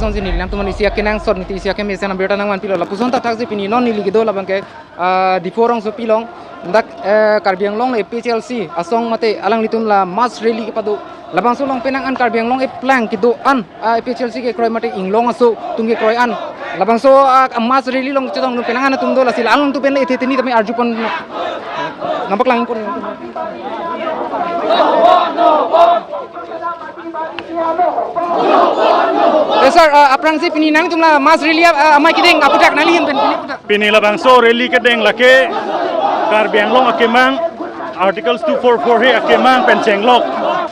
Puson ji nilam tu man isi ake nang sot niti isi ake mesen berta nang man pilo la puson ta thak ji pini non nili gido la bangke diforong so pilong dak Karbi Anglong APHLC asong mate alang litum la mass rally ke padu labang so long penang an Karbi Anglong e plan ki do an APHLC ke kroi mate inglong aso tungge kroi an labang so mass rally long chedong nu penang an tum do la sil along tu pen le ethe ni tami arju pon nampak lang pon. Sir, aprang si pini nang tumla mass rally amai kideng aputak nali hem pen pini putak pini labang so rally kedeng lake Karbi Anglong akemang articles 244 he akemang pen chenglok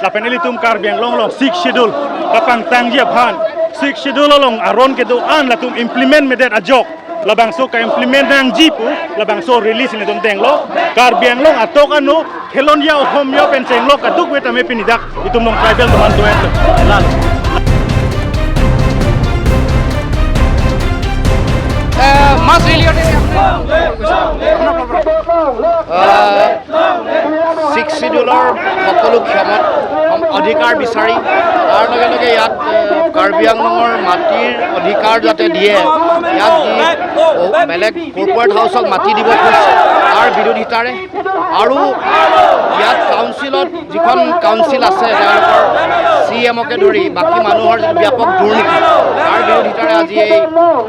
la pen elitum Karbi Anglong long 6 schedule kapang tangji abhan 6 schedule long aron ke do an latum implement medet ajok labang so ka implement nang jipu labang so release ni tum deng lo Karbi Anglong atok anu khelon ya ohom yo pen chenglok aduk wet ame pinidak itum long tribal tuman tuan lal mass rally six চিডিউলৰ সকলো ক্ষমত অধিকাৰ বিচাৰি তাৰ লগে লগে ইয়াত কাৰ্বি আংলঙৰ মাটিৰ অধিকাৰ যাতে দিয়ে, ইয়াত যি বেলেগ কৰ্পৰেট হাউচক মাটি দিব খুজিছে তাৰ বিৰোধিতাৰে, আৰু ইয়াত কাউন্সিলত যিখন কাউন্সিল আছে তেওঁলোকৰ চি এমকে ধৰি বাকী মানুহৰ যিটো ব্যাপক দুৰ্নীতি তাৰ বিৰোধিতাৰে আজি এই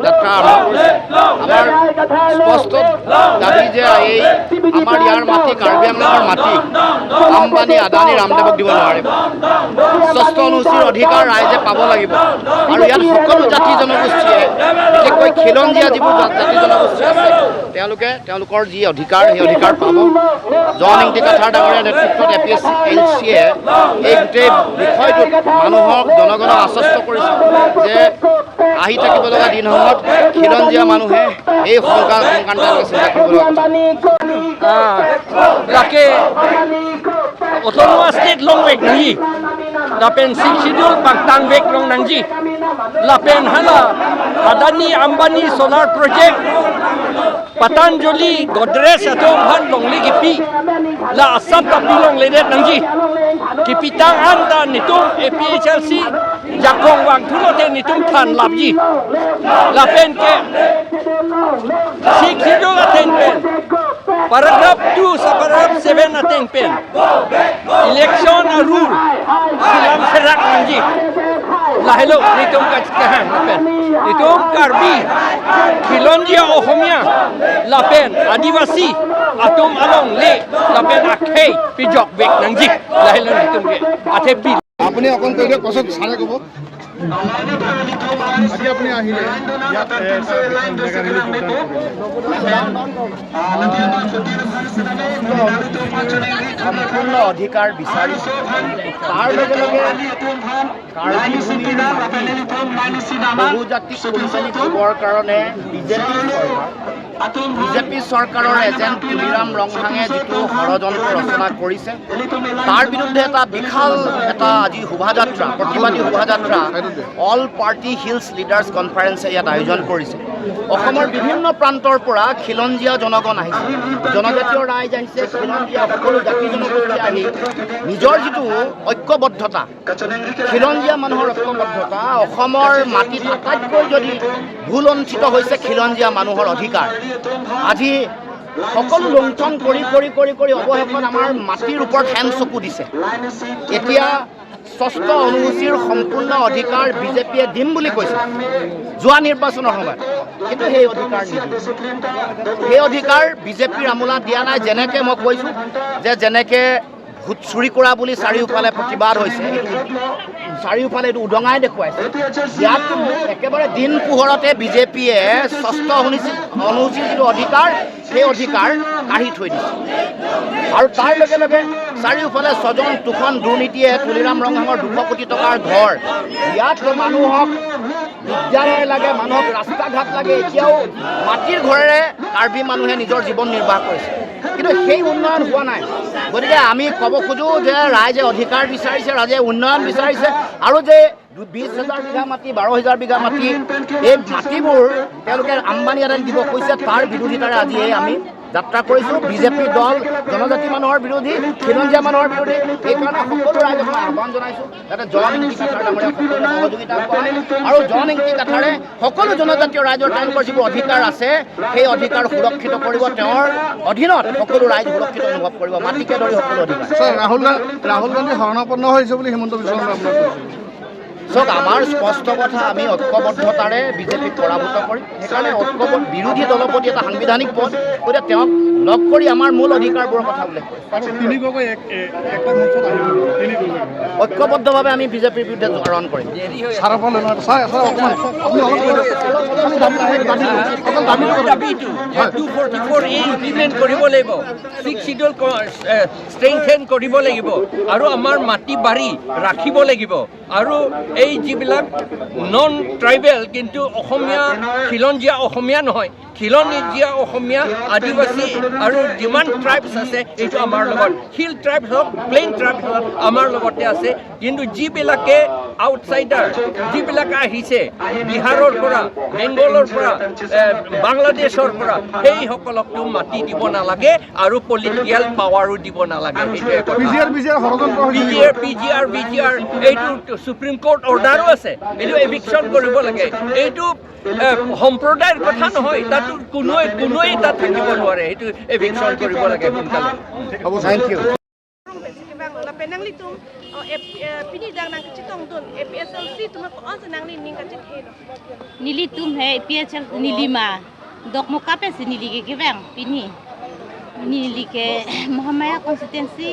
যাত্ৰা আৰম্ভ কৰিছে। আমাৰ স্পষ্ট দাবী যে এই আমাৰ ইয়াৰ মাটি কাৰ্বি আংলঙৰ মাটি আম্বানী আদানী ৰামদেৱক দিব নোৱাৰিব। ষষ্ঠ অনুসূচীৰ অধিকাৰ ৰাইজে পাব লাগিব আৰু ইয়াত সকলো জাতি জনগোষ্ঠীয়ে বিশেষকৈ খিলঞ্জীয়া যিবোৰ জাতি জনগোষ্ঠী আছে তেওঁলোকে তেওঁলোকৰ যি অধিকাৰ সেই অধিকাৰ পাব। জন ইংতি কাথাৰ ডাঙৰীয়াৰ নেতৃত্বত এ পি এছ এল চিয়ে এই গোটেই বিষয়টোত মানুহক জনগণক আশ্বস্ত কৰিছে যে আহি থাকিব লগা দিনসমূহত খিলঞ্জীয়া মানুহে এই সংক্ৰান্ত চিন্তা কৰিব লাগে। Autonomous state long wek nangji la pen six schedule pangtang wek long nangji la pen hala Adani Ambani solar project Patanjali Godrej atong han long li kipi la Assam ta pilong ledet nangji kipitang anda nitum APHLC jakong wang thulo te nitum than labji la pen ke six schedule ateng pen paragraph 2 sa paragraph 7 ateng pen election a rule silam serak nangji lahelo nitum ka kahan pen nitum Karbi Khilonjia Ahomiya lapen Adivasi atum along le lapen akhei pijok bek nangji lahelo nitum ke athe pi আপুনি অকণ কৈ দিয়ক পাছত ছাৰে ক'ব। আজি আপুনি আহিলে ইয়াত সম্পূৰ্ণ অধিকাৰ বিচাৰি তাৰ লগে লগে কাৰ্বি ভূমিৰ বহুজাতিক কোম্পানী দিবৰ কাৰণে বিজেপি চৰকাৰৰ এজেণ্ট তুলিৰাম ৰংহাঙে যিটো ষড়যন্ত্ৰ ৰচনা কৰিছে তাৰ বিৰুদ্ধে এটা বিশাল এটা আজি শোভাযাত্ৰা, প্ৰতিবাদী শোভাযাত্ৰা অল পাৰ্টি হিলছ লিডাৰ্ছ কনফাৰেন্সে ইয়াত আয়োজন কৰিছে। অসমৰ বিভিন্ন প্ৰান্তৰ পৰা খিলঞ্জীয়া জনগণ আহিছে, জনজাতীয় ৰাইজ আহিছে, খিলঞ্জীয়া সকলো জাতি জনগোষ্ঠী আহি নিজৰ যিটো ঐক্যবদ্ধতা, খিলঞ্জীয়া মানুহৰ ঐক্যবদ্ধতা, অসমৰ মাটিত আটাইতকৈ যদি ভুলণ্ঠিত হৈছে খিলঞ্জীয়া মানুহৰ অধিকাৰ, আজি সকলো লুণ্ঠন কৰি কৰি কৰি কৰি অৱশেষত আমাৰ মাটিৰ ওপৰত হেন চকু দিছে। এতিয়া ষষ্ঠ অনুসূচীৰ সম্পূৰ্ণ অধিকাৰ বিজেপিয়ে দিম বুলি কৈছে যোৱা নিৰ্বাচনৰ সময়ত, কিন্তু সেই অধিকাৰ নিদিয়ে, সেই অধিকাৰ বিজেপিৰ আমোলা দিয়া নাই। যেনেকৈ মই কৈছোঁ যে যেনেকৈ ভোট চুৰি কৰা বুলি চাৰিওফালে প্ৰতিবাদ হৈছে, চাৰিওফালে এইটো উদঙাই দেখুৱাইছে, ইয়াতো একেবাৰে দিন পোহৰতে বিজেপিয়ে ষষ্ঠ অনুসূচীৰ যিটো অধিকাৰ সেই অধিকাৰ কাঢ়ি থৈ দিছে। আৰু তাৰ লগে লগে চাৰিওফালে স্বজন তোষণ দুৰ্নীতিয়ে তুলিৰাম ৰংহাঙৰ 200 কোটি টকাৰ ঘৰ, ইয়াত মানুহক বিদ্যালয় লাগে, মানুহক ৰাস্তা ঘাট লাগে, এতিয়াও মাটিৰ ঘৰেৰে কাৰ্বি মানুহে নিজৰ জীৱন নিৰ্বাহ কৰিছে, কিন্তু সেই উন্নয়ন হোৱা নাই। গতিকে আমি ক'ব খোজোঁ যে ৰাইজে অধিকাৰ বিচাৰিছে, ৰাইজে উন্নয়ন বিচাৰিছে, আৰু যে 20,000 বিঘা মাটি, 12,000 বিঘা মাটি, এই মাটিবোৰ তেওঁলোকে আম্বানী আদানী দিব কৈছে, তাৰ বিৰোধিতাৰে আজি এই আমি যাত্ৰা কৰিছোঁ। বিজেপি দল জনজাতি মানুহৰ বিৰোধী, খিলঞ্জীয়া মানুহৰ বিৰোধী। সেইকাৰণে সকলো ৰাইজক মই আহ্বান জনাইছোঁ যাতে জন ইংতি কাথাৰ ডাঙৰীয়া সকলোৱে সহযোগিতা আগবঢ়ায় আৰু জন ইংতি কাথাৰে সকলো জনজাতীয় ৰাইজৰ তেওঁলোকৰ যিবোৰ অধিকাৰ আছে সেই অধিকাৰ সুৰক্ষিত কৰিব। তেওঁৰ অধীনত সকলো ৰাইজ সুৰক্ষিত অনুভৱ কৰিব, মাটিকে ধৰি সকলো অধিকাৰ। ছাৰ, ৰাহুল গান্ধী শৰণাপন্ন হৈছে বুলি হিমন্ত বিশ্ব শৰ্মাই আপোনাক কৈছে। চাওক, আমাৰ স্পষ্ট কথা, আমি ঐক্যবদ্ধতাৰে বিজেপিক পৰাভূত কৰিম। সেইকাৰণে ঐক্যবদ্ধ বিৰোধী দলৰ প্ৰতি এটা সাংবিধানিক পদ, গতিকে তেওঁক লগ কৰি আমাৰ মূল অধিকাৰবোৰৰ কথা উল্লেখ কৰিম। আৰু তিনি গগৈ একটা মঞ্চত আহিব, তিনি গগৈ। ঐক্যবদ্ধভাৱে আমি বিজেপিৰ বিৰুদ্ধে ৰণ কৰিম। ছাৰৰ পৰা লৈ লওঁ। ছাৰ, ছাৰ, অকণমান আপুনি অলপ কৈ দিয়ক। খালি দাবীটো, অকল দাবীটো কৰক। দাবীটো 244A implement কৰিব লাগিব, ছিক্স চিডিউল ষ্ট্ৰেংথেন কৰিব লাগিব আৰু আমাৰ মাটি বাৰী ৰাখিব লাগিব। আৰু এই যিবিলাক নন ট্ৰাইবেল কিন্তু অসমীয়া, খিলঞ্জীয়া অসমীয়া নহয়, খিলঞ্জীয়া অসমীয়া, আদিবাসী আৰু যিমান ট্ৰাইবছ আছে, এইটো আমাৰ লগত, হিল ট্ৰাইবছ হওক, প্লেইন ট্ৰাইবছ হওক, আমাৰ লগতে আছে। কিন্তু যিবিলাকে আউটছাইডাৰ, যিবিলাক আহিছে বিহাৰৰ পৰা, বেংগলৰ পৰা, বাংলাদেশৰ পৰা, সেইসকলকতো মাটি দিব নালাগে আৰু পলিটিকেল পাৱাৰো দিব নালাগে। সেইটোৱে কথা। পি জি আৰ ষড়যন্ত্ৰ পি হৈছে। G R, B G R, এইটো সুপ্ৰিম কোৰ্ট অৰ্ডাৰো আছে, এইটো এভিকশ্যন কৰিব লাগে। এইটো সম্প্ৰদায়ৰ কথা নহয়, তাতো কোনোৱে তাত থাকিব নোৱাৰে। সেইটো এভিকশ্যন কৰিব লাগে সোনকালে। হ'ব। Thank you. Penang li tum pini dang nang kecitong dun APSLC tum ko on nang li ning kacit he. Nili tum he PHL nilima dok mo kape si nili ke kebang pini nili ke Mahamaya constituency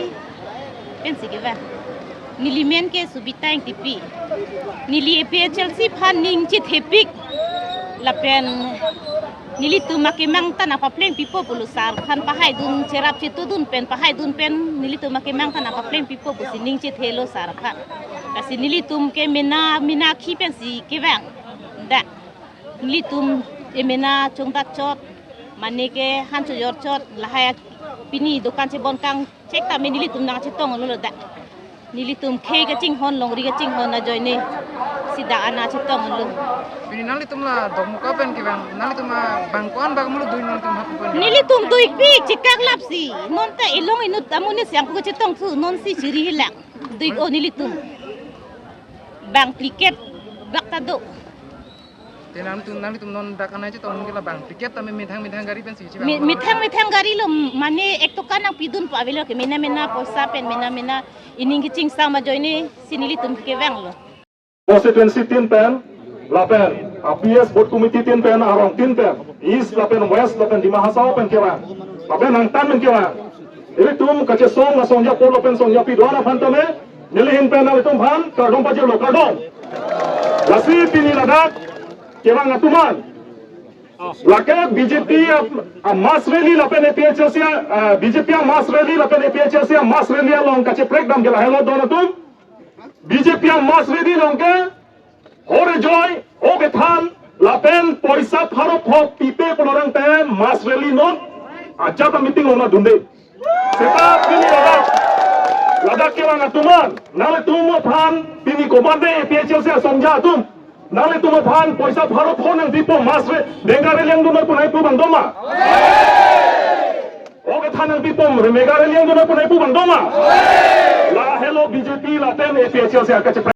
pensi kebang nili men ke subita ing tipi nili APHLC phan ning chit hepik lapen nili tum makemang tan apa pleng pipo pulu sar phan pahai dun cerap chitu dun pen pahai dun pen nili tum makemang tan apa pleng pipo busi ning chit helo sar phan kasi nili tum ke mena mina khi pen si kebang da nili tum emena chongda chot mane ke han chu yor chot lahaya pini dokan che bon kang chek ta me nili tum na che tong lo da nili tum khe ke ching hon long ri ke ching hon na joine sida ana che tong lo. Pini nali tum la dok muka pen ke bang nali tum bangkuan bag mulu dui nali tum hap pen. Nili tum dui pi chikak lapsi non ta elong inut amune siang ko che tong chu non si chiri hilak dui o nili tum bang tiket bak ta do. Te nali tum non dak ana che tong ke la bang tiket ta me mithang mithang gari pen si chi. Mithang mithang gari lo mane ek toka nang pidun pa avelo ke mena mena poisa pen mena mena ining ki ching sa ma joine sinili tum ke bang lo. Constituency tin pen lapen APS board committee tin pen arong tin pen east lapen west lapen Dima Hasao pen kewa lapen nang tan pen kewa ini tum kace song na song ya pol lapen song ya pi dona phantame nili hin pen na tum phan kardom pa jelo kardom lasi pini ladak kewa ngatuman lake BJP a mass rally lapen APHLC BJP a mass rally lapen APHLC a mass rally along kace prek dam gela hello dona tum BJP a mass rally long ke hore joy oke than lapen poisa pharo phok pipe polorang te mass rally non aja ta meeting ona dunde sepa pini ladak ladak ke wang atuman nale tum phan pini komande APHLC a songja atum nale tum phan poisa pharo phok nang dipo mass re denga re leng dunor punai pu bandoma oke than nang dipo mega re leng dunor punai pu bandoma la hello BJP lapen APHLC akache.